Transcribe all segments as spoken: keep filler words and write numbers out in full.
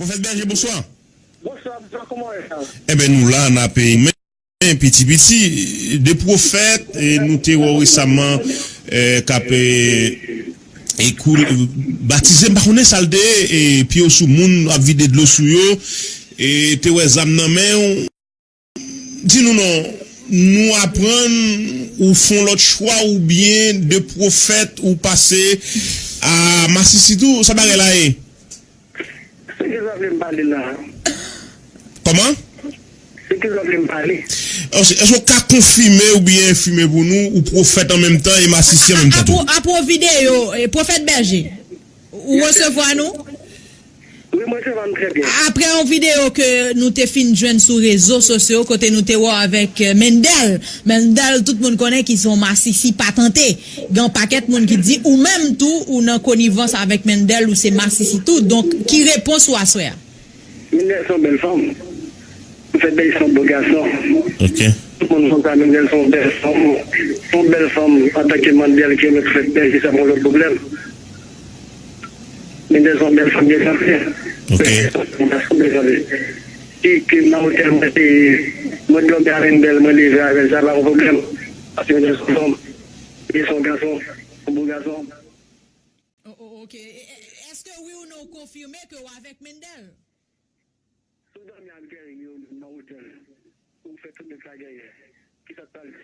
Pwofèt Bèje, bonswa. Bonswa, bonswa, kòman w ye la? Enben, nou la, n ap, men, piti piti, de pwofèt, e nou te wè w resaman, e, k ap, e, e koul-, batize, m pa konnen sa l te ye, e pye w sou moun, ap vide dlo sou yo, e te wè zam nan men w. Di nou non, nou aprann ou fè yon lòt chwa oubyen de pwofèt ou pase a masisi tou, sa bagay la ye? Se ki sa vle m pale la? Kòman? Se ki sa vle m pale? Èske, èske w ka konfime oubyen enfime pou nou, ou pwofèt an menm tan e masisi an menm tan tou? Apre yon videyo, e, pwofèt Bèje, ou resevwa nou? Wi, mwen se vann trè byen. Apre yon videyo ke nou te fin jwenn sou rezo sosyo, kote nou te wè w avèk, eh, Mendel. Mendel, tout moun konnen ki se yon masisi patante. Gen yon pakèt moun ki di ou menm tou, ou nan konivans avèk Mendel, ou se masisi tou. Donk, ki repons ou aswè a? Mendel se yon bèl fanm. Pwofèt Bèje se yon bo gason. Ok. Tout moun konn sa, Mendel se yon bèl fanm. Se yon bèl fanm antanke Mendel ki renmen Pwofèt Bèje, sa pa yon lòt pwoblèm. Mendel se yon bèl fanm byen kanpe. Ok. Mendel se yon bèl fanm byen kanpe. Ki, ki nan otèl mwen, se, mwen dòmi avè Mendel, mwen leve avè l, sa pa yon pwoblèm. Paske Mendel se yon fanm, li se yon gason, yon bo gason. O, o, ok. E, e, èske wi ou non ou konfime ke w avèk Mendel? Si w dòmi avèk Kerry yo nan otèl, ou fè tout nèt la gèyè, kisa k pral di?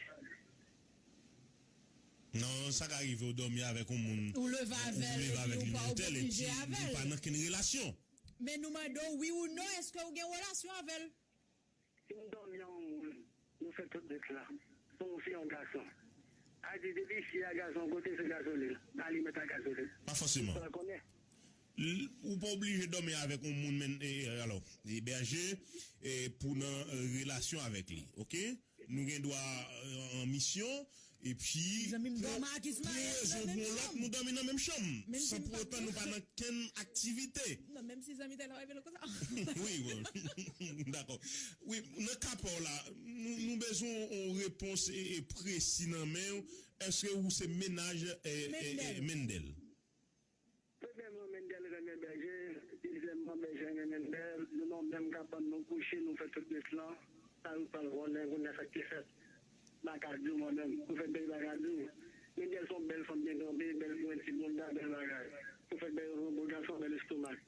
Non, sa ka rive w dòmi avèk yon moun, ou leve avè l, ou leve avèk li nan otèl, epi nou pa nan kenn relasyon. Men nou mande w wi ou non, èske ou gen relasyon avè l? Si m dòmi ak yon moun, nou fè tout nèt la. Se yon fi, yon gason. A di, depi fi a gason kote, se gazolin. Alimèt a gazolin. Pa fòseman. Sa l konnen. L-, ou pa oblije dòmi avèk yon moun, men, e, e, alò, ebèje, e, pou nan, e, relasyon avèk li, ok? Nou gen dwa, e, an misyon, epi, pou, pou rezon pou yon lòt, nou dòmi nan menm chanm, san pou otan nou pa nan kenn aktivite. Non, menm si zanmi tèl la, revele konsa. Wi, bon. Dakò. Wi, nan ka pa w la, nou, nou bezwen yon repons, e, e, presi nan men w. Èske ou se mennaj, e, e, e, Mendel? Premyèman, Mendel renmen Bèje. Dezyèmman, Bèje renmen Mendel. Nou nan menm kabann, nou kouche, nou fè tout nèt lan. Sa nou pral konnen, konnen sa k te fèt. M pa ka di w mwen menm. Pwofèt Bèje pa ka di w. Mendel se yon bèl fanm byen kanpe, bèl grenn ti bounda, bèl bagay. Pwofèt Bèje se yon bo gason, bèl estomak.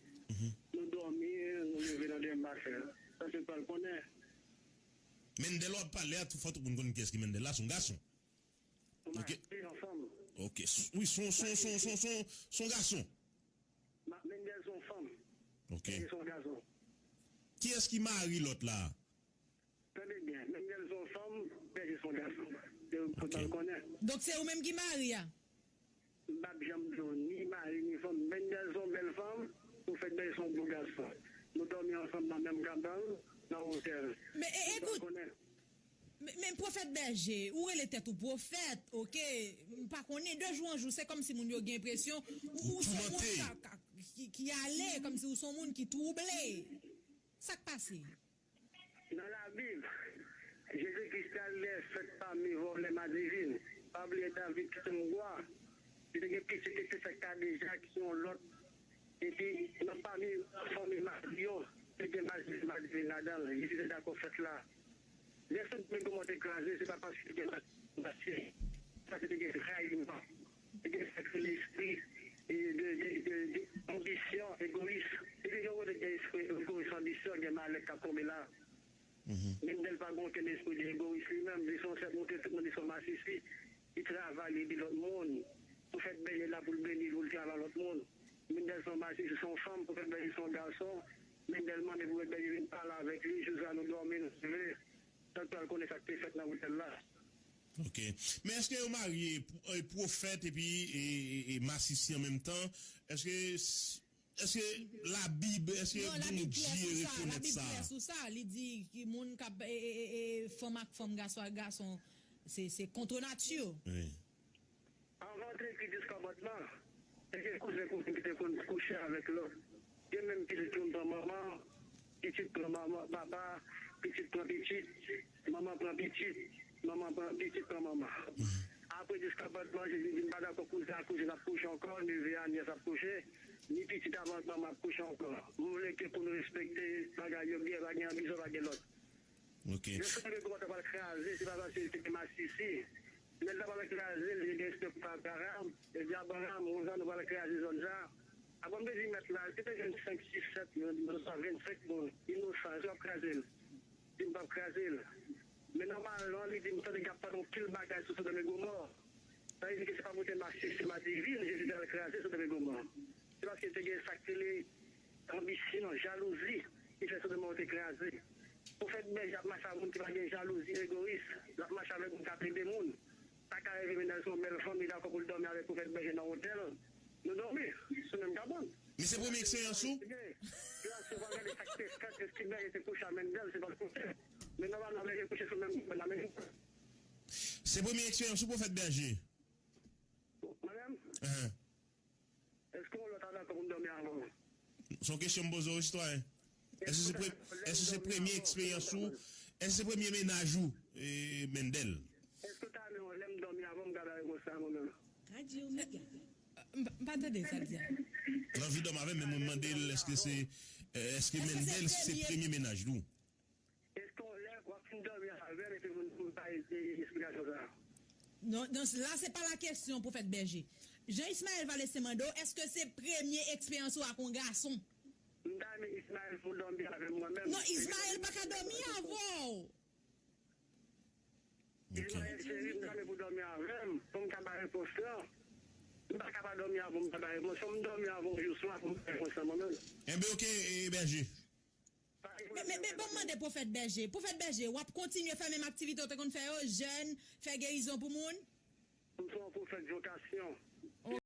Nou dòmi, nou leve nan demen maten. Sa se pral konnen. Mendel w ap pale a, tou fò tout moun konn kiyès ki Mendel la, se yon gason. Ok. Ok. Wi, se yon, se yon, se yon, se yon, se yon, se yon gason. Mendel se yon fanm. Ok. Bèje se yon gason. Kiyès ki mari lòt la? Tande byen, Mendel se yon fanm, Bèje se yon gason. Se pou w konnen. Donk se ou menm ki mari a? M p ap janm di w ni mari ni fanm. Mendel se yon bèl fanm, Pwofèt Bèje se yon bo gason. Nou dòmi ansanm nan menm kabann, nan otèl. Men, e, ekout, men, men Pwofèt Bèje, ou rele tèt ou pwofèt, ok? M pa konnen, de jou an jou, se kòmsi moun yo gen enpresyon ou, ou se yon moun ka, ka, ki, ki ale, kòmsi ou se yon moun ki twouble. Sa k pase? Nan Labib, Jezi Kris te al dèyè sèt pami vòlè madivin. Pa bliye David ki te yon wa, li te gen pitit ki te fèt Kadejak ki yon lòt. Epi, nan pami fanmi mari yo, te gen madivin, madivin ladan l. Jezi te dakò fèt la. Lè Sodòm e Gomò te kraze, se pa paske te gen madivin, paske te gen rayiman. Li gen sa k rele espri, e, de, de, de, de anbisyon, egoyis. Li te gen yon kote gen espri egoyis, anbisyon, gen malèk k ap tonbe la. Mendel pa gen okenn espri de egoyis li menm. Li se yon sèl moun ki montre tout moun li se yon masisi. Li travay, li ede lòt moun. Pwofèt Bèje la pou l beni l, pou l travay lòt moun. Mendel se yon masisi, se yon fanm, Pwofèt Bèje se yon gason. Mendel mande Pwofèt Bèje vin pale avèk li. Jou sa nou dòmi, nou leve. Sa l pral konnen sa k te fèt nan otèl la. Ok. Men èske yo marye, pw-, e, pwofèt epi, e, e, e masisi an menm tan? Èske, èske Labib, èske Bondye rekonèt sa? Non, Labib klè sou sa. Li di ki moun k ap, e, e, e, e, fanm ak fanm, gason ak gason, se, se kont nati. Wi. Anvan antre ki dis kòmandman, te gen kouzen kouzen ki te konn kouche avèk lòt. Gen menm pitit youn pran manman, pitit pran manman, papa, pitit pran pitit, manman pran pitit, manman pran pitit pran manman. Apre dis kòmandman, Jezi di, "M pa dakò kouzen ak kouzin ap kouche ankò, neve a nyès ap kouche." Ni pitit avan manman ap kouche ankò. Mwen vle ke pou nou respekte bagay yo byen, pa gen anbisyon, pa gen lòt. Ok. Yo sou Debè Gwo Mòn pral kraze, se pa paske li te gen masisi. Lè l ta pral kraze, li te gen respè pou Abraram. Li di Abraram, konsa nou pral kraze zòn sa. Abraram te di mèt la, li te jwenn senk, sis, sèt moun, vennsenk moun, inosan, èske w ap kraze l? Di m p ap kraze l. Men nòmalman, li di m tande y ap pale yon pil bagay sou Sodòm e Gomò. Sa vle di ke se pa pou te mache sema divin, Jezi te al kraze Sodòm e Gomò. Se paske te gen sa k rele anbisyon, jalouzi, ki fè Sodòm e Gomò te kraze. Pwofèt Bèje ap mache ak moun ki pa gen jalouzi, egoyis. L ap mache avèk moun k ap ede moun. Sa ka rive mennaj se yon bèl fanmi dakò pou l dòmi avèk Pwofèt Bèje nan otèl. Nou dòmi sou menm kabann. Men se premye eksperyans ou? Plas yo pa gade sa k te fèt, èske Bèje te kouche a Mendèl, se pa l kouche. Men nòmalman, Bèje kouche sou menm kabann la, men. Se premye eksperyans ou, Pwofèt Bèje? Mwen menm? Ahan. Èske yon lòt ta dakò pou m dòmi avè w? Se yon kesyon m poze w, sitwayen. Èske se pre-, èske se premye eksperyans ou? Èske se premye mennaj ou, e, Mendèl? Èske w ta renmen lè m dòmi avè w, m ka ba repons sa mwen menm? Ka di w, Mika. M pa, m pa tande sa l di a. L anvi dòmi avè m, men mwen mande l, èske se, èske Mendèl se premye mennaj ou? Èske yon lè w ap fin dòmi avè m epi moun pou bay esplikasyon sa a? Non, non, la se pa la kesyon, Pwofèt Bèje. Jan Ismaël Valestin mande w, èske se premye eksperyans ou ak yon gason? M ta renmen Ismaël pou dòmi avè m mwen menm. Non, Ismaël pa ka dòmi avè w. Ok. Ismaël cheri, m ta renmen pou dòmi avè m, pou m ka bay repons lan. M pa ka pa dòmi avè w, m pa bay repons lan. M dòmi avè w yon jou swa pou m bay repons lan mwen menm. Enben, ok, e, Bèje. Men, men, men, ban m mande Pwofèt Bèje. Pwofèt Bèje, w ap kontinye fè menm aktivite w te konn fè yo, jèn, fè gerizon pou moun? M se yon pwofèt vokasyon.